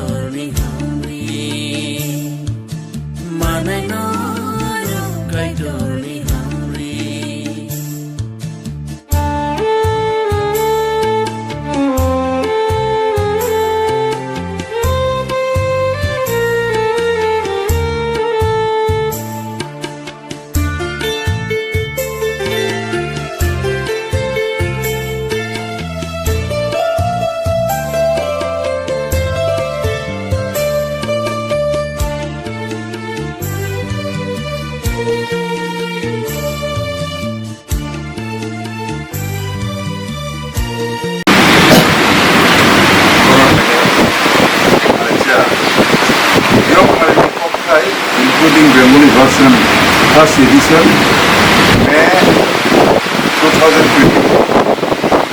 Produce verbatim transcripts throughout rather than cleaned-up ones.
Kaitorni hamri, manai no rw Kaitorni hamri. Acha, Yokmari ni kokthai, including Bengali version, first edition, May two thousand twenty-four,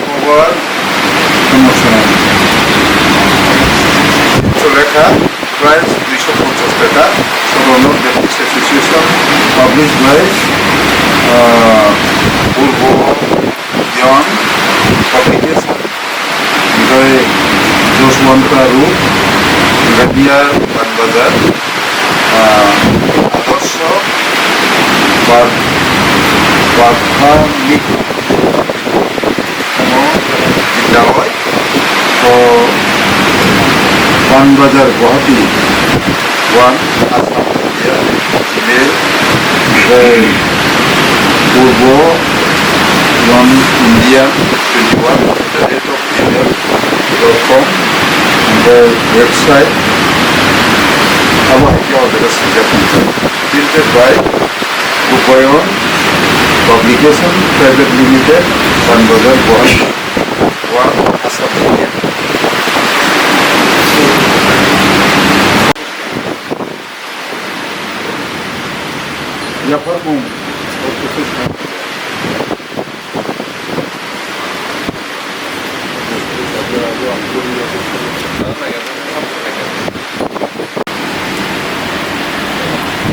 cover, promotion. Lekha, price duiso ponchas taka, Soborno Baptist Association, published by, uh, Purbo Yon Publication, hingke Joswanta Road, hingke near Panbazar, ah, Adorsho, Par-, Parthami, omo Jindawai, o Panbazar, Guwahati, one, Assam, India, email, hingke Purbo, Yon India, twenty-one, the rate of gmail dot com, the website, abo hai khe order swijak tongo. Printed by Rupayon Publication Private Limited, Panbazar, Guwahati, one, Assam, India. Yapharmung.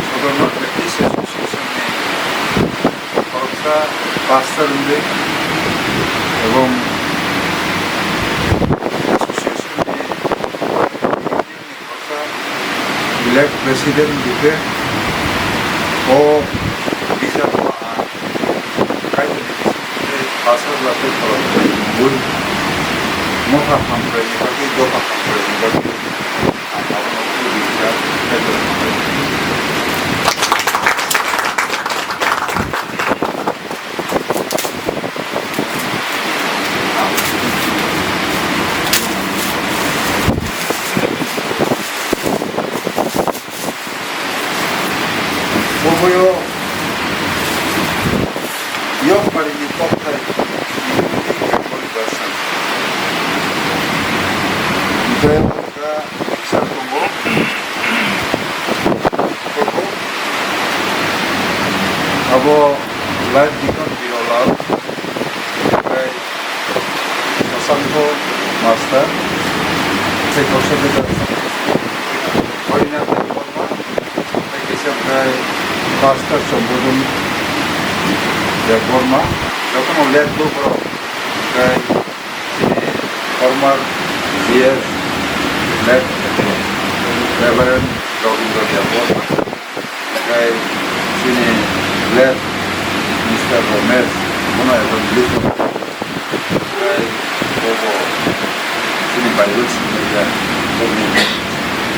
Soborno Baptist Association ni khoroksa pastor wngwi ebong association ni Late President Bhupen, o bijapo ang kaisa pastor late khoroknwi bui motha hamkraini bagwi, dopha hamkraini bagwi ang abono khubi kha kaitor hamkrai. Boboyo Yokmari ni kokthai Bengali version. Hingke Sir tongo. Abo live deacon Birolal, tei Shashanko Master, tei Korsade Harinathan Debbarma, tei kisa hwnkhe Pastor Sombodon Debbarma, jotono lead group rok, tei Chini former G S late Reverend Rabindra Debbarma, tei chini late Mister Ramesh, bono evangelist rok, tei bobo chini Bible sinai ya, boni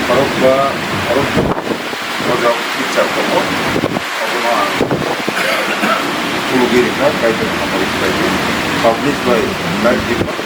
khorokba, khorokba. O jaga picture tongo, obono ang khulugwi rikha, Kaitor hamari khlaiwi. Publish by Light Deepak,